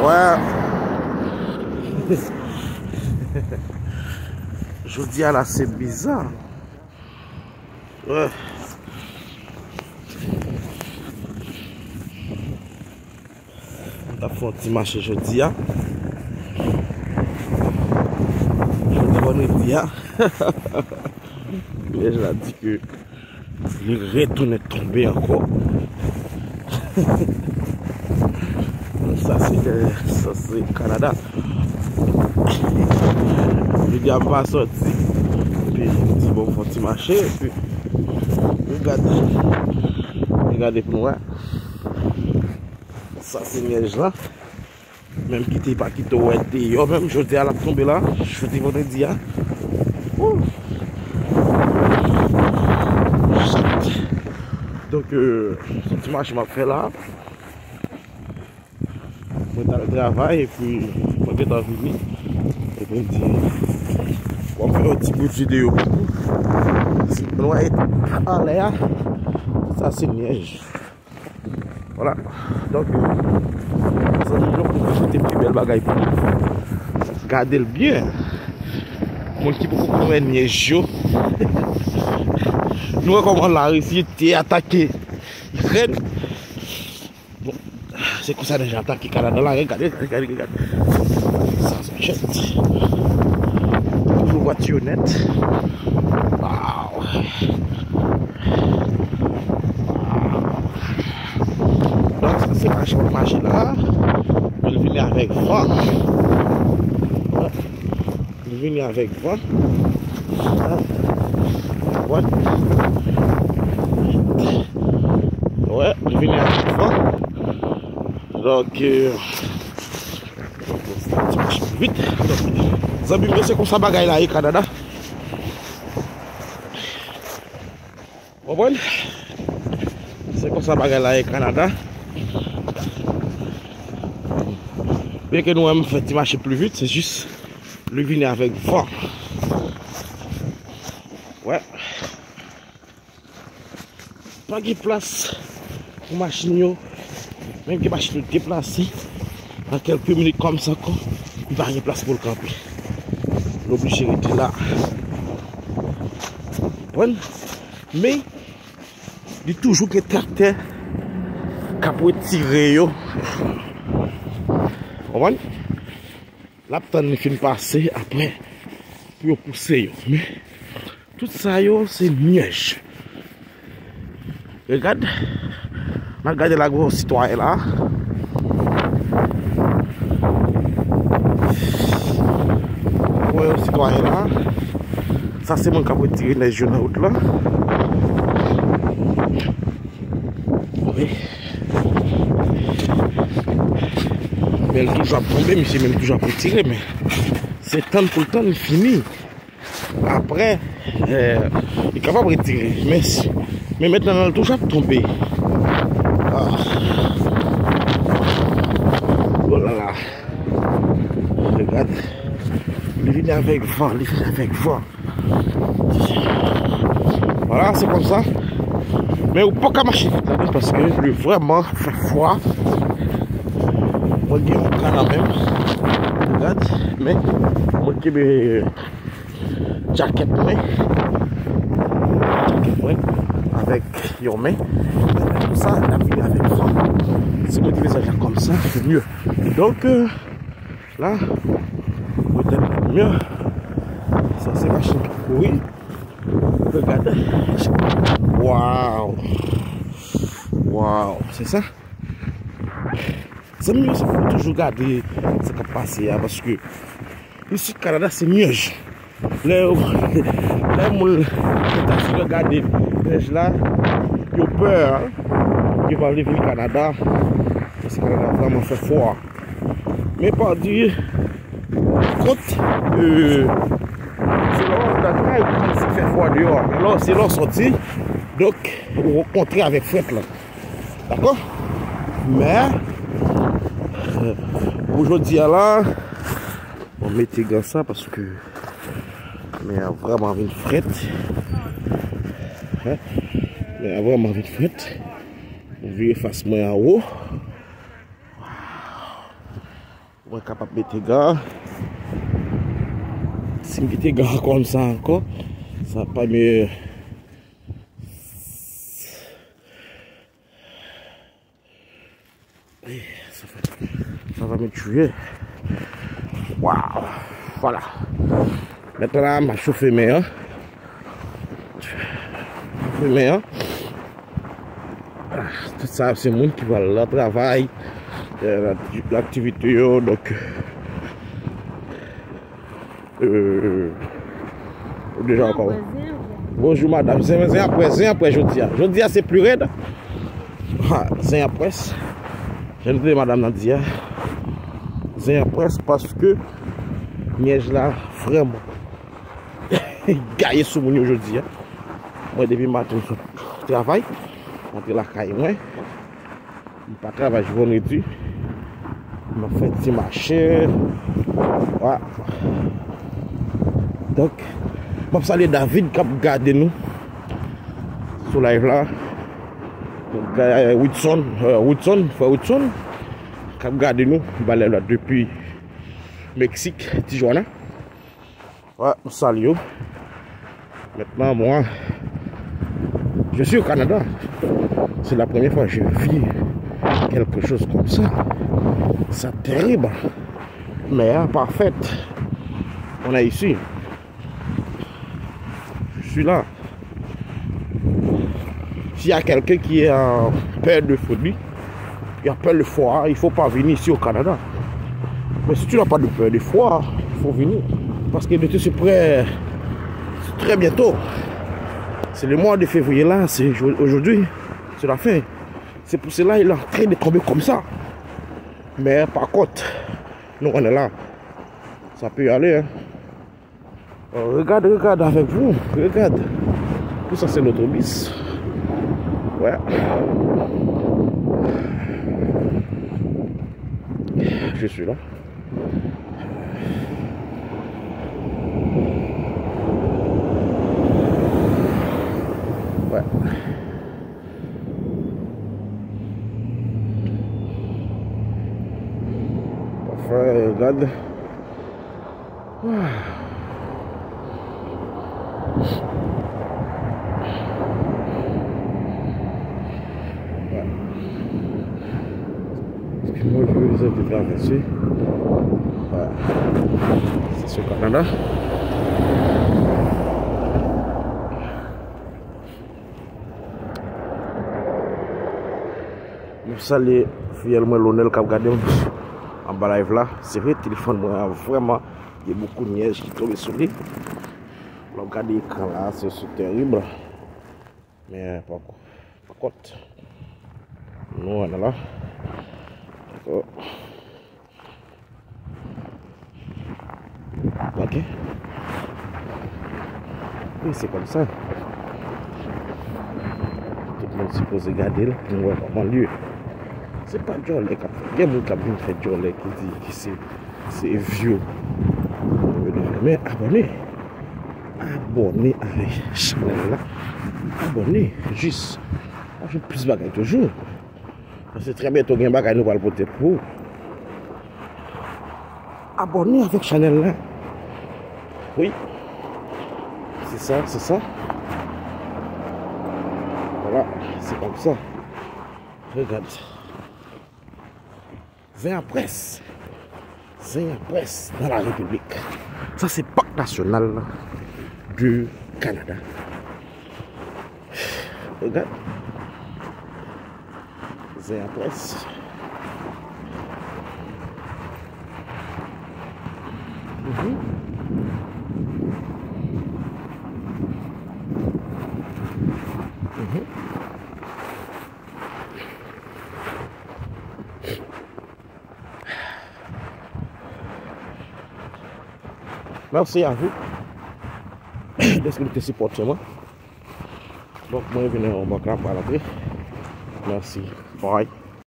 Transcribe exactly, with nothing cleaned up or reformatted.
Wè. Jodi a la, se biza. Wè. M t ap fè yon ti mache jodi a. Jodi vandredi a. Nyèj la di ke li retounen tonbe ankò. Sa se, sa se Kanada. Jodi a m pa sòti. Epi m di bon, m fè yon ti mache. Epi regade. Regade pou nou wè. Sa se nyèj la. Menm kite pa kite w wè deyò. Menm jodi a l ap tonbe la. Jodi vandredi a. Wouh. Donk, euh, se ti mache m ap fè la. Mwen t al travay epi mwen gentan vini. Epi m di, bon, m fè yon ti bout videyo pou nou. Si nou wè anlè a, sa se nyèj. Vwala. Donk, euh, zanmi m yo, pou nou pote pi bèl bagay pou nou. Gade l byen. Moun ki poko konn wè nyèj yo. Nou wè kòman Larisi te atake Ikrèn. Bon, se konsa nèg la atake Kanada la. Gade, gade, gade, gade. Sa, sa, chèt. Toujou vwatyonèt. Waw. Donk, sa se mache, mache la. Mwen vini avèk van. Li vini avèk van. Wè. Wè, li vini avèk van. Donk, euh, ti mache pi vit. Donk, zanmi m yo, se konsa bagay la ye Kanada. Konprann? Se konsa bagay la ye Kanada. Byen ke nou wè m fè ti mache pli vit, se jis li vini avèk van. Wè. Pa gen plas pou machin yo. Menm ke machin yo deplase nan kèlke minit kòmsa ankò, li pa gen plas pou l kanpe. L oblije rete la. Konprann? Men, li toujou gen traktè k ap retire yo. Konprann? L ap tann li fin pase, apre, pou yo pouse yo. Men, tout sa yo, se nyèj. Regad, n ap gade la gwo sitwayen la. Gwo sitwayen la. Sa se moun k ap retire nèj yo nan wout la. Wi. Men l toujou ap tonbe, misye menm toujou ap retire, men se tann pou l tann, li fini. Apre, eh, li kapab retire, men si, men mentnan l toujou ap tonbe. Ah. Oh la la. Regad. Li vini avèk van, li vini avèk van. Vwala, se konsa. Men ou paka mache vit ladan paske li vrèman fè fwa. Mwen gen yon kan nan men m. Regad, men mwen kenbe djakèt mwen. Djakèt mwen avèk yon men. Konsa, n ap vini avèk van. Si mwen te bezwen fè kòmsa, se mye. Donk, euh, la, mwen tèt mye. Sa se machin k ap kouri. Regade. Waw. Waw. Se sa. Zanmi yo, se pou toujou gade sa k ap pase a, paske isit Kanada se nyèj. Lè yo, lè moun Etazini yo gade nyèj la, yo pè, yo pa vle vin Kanada. Paske Kanada vrèman fè fwa. Men pa di kont, euh, se lè w nan kay ki fè fwa deyò. Men lè w, se lè w sòti, donk, ou rankontre avèk frèt la. Dakò? Men, euh, pou jodi a la, mwen mete gan sa paske men an vrèman vin frèt. Hein? Men an vrèman vin frèt. Mwen vire fas mwen anwo. Waw. Mwen kapab mete ga. Si m kite ga konsa ankò, sa pa mye. Sa va, sa va me tuer. Waw. Vwala. Mentnan la, m ap chofe men an. Chofe men an. Ah, tout sa, se moun ki pral nan travay, euh, aktivite yo, donk, euh, ou deja ankò. Bonjou, madanm. Zen, zen apre, zen apre jodi a. Jodi a, se pli rèd. Ha, zen apre. Jan nou tande madanm nan di a. Zen apre, paske nyèj la vrèman gaye sou moun yo jodi a. Mwen, depi maten, m sot travay, m antre lakay mwen. M pa travay jou vandredi. M ap fè ti mache. Wa. Donk, m ap salye David k ap gade nou sou live la. Donk, euh, Woodson, euh, Woodson, frè Woodson, k ap gade nou, ba live la depi Meksik, Tijuana. Ouais, m salye w. Maintenant, moi, je suis au Canada. C'est la première fois que je vis quelque chose comme ça. C'est terrible. Mais à part fête, on est ici. Je suis là. S'il y a quelqu'un qui a peur de folie, il a peur de froid, il faut pas venir ici au Canada. Mais si tu n'as pas de peur de froid, il faut venir. Parce que l'été, c'est prêt, c'est très bientôt. C'est le mois de février là, c'est aujourd'hui, c'est la fin. C'est pour cela qu'il est en train de tomber comme ça. Mais par contre, nous, on est là. Ça peut aller, hein. Euh, regarde, regarde avec vous, regarde. Tout ça, c'est l'autobus. Ouais. Je suis là. Ouais. Pafwa, regarde. Epi mwen, je vais te traverser. Voilà. C'est ce Canada. M ap salye fiyèl mwen Lonel k ap gade m anba live la. Se vre, telefòn mwen an vrèman, gen bokou nyèj ki tonbe sou li. Lè w ap gade ekran la, se, se tèrib. Men, pa, pa kont, nou ann la. Dakò. Ok. Wi, se kòmsa. Tout moun sipoze gade l pou n wè kòman l ye. Se pa djòlè k ap fè. Gen moun k ap vin fè djòlè ki di ki se, se vye. Men abòne. Abòne avèk chanèl la. Abòne. Jis. W ap jwenn plis bagay toujou. Paske trè byento gen bagay nou pral pote pou ou. Abòne avèk chanèl la. Wi. Se sa, se sa. Vwala, se kòmsa. Regade. Zen apre. Zen apre dans la République. Sa se Parc National du Canada. Regarde. Zen apre. Mhm. Mhm. Mèsi a vou dèske nou te sipòte mwen. Donk, mwen vin nan bòk la, m pral antre. Mèsi. Bye.